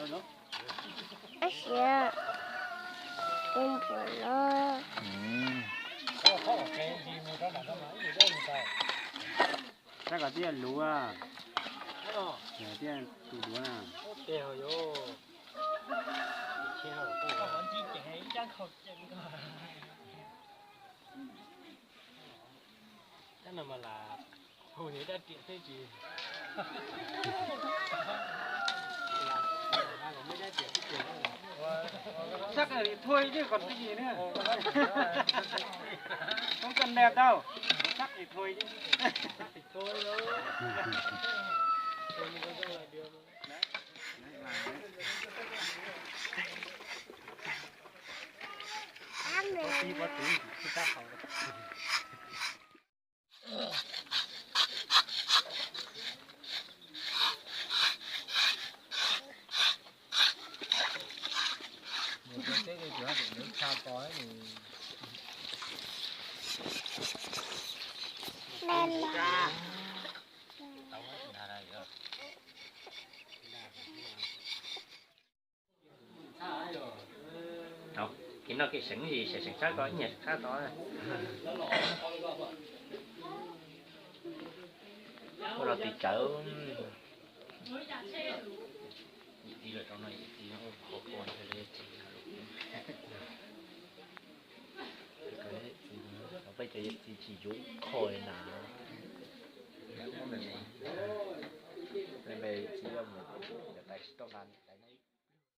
Ab sia, tus npua los. Sab kom thiaj luav, thiaj tus duav na. Tab no mas lam hu yog dab riam xwb tsis. Sab qis thua ib kom twb yig na. Koob koj nta tau, sab qis thua ib. Kev noj kev seev ib yam seev tshaj ko, ib yam seev tshaj ko. Ua los tiv tsawv. Peb cov yawm txiv tsis yuav ib qho na. Txiv mus, tais tsis tau nqa.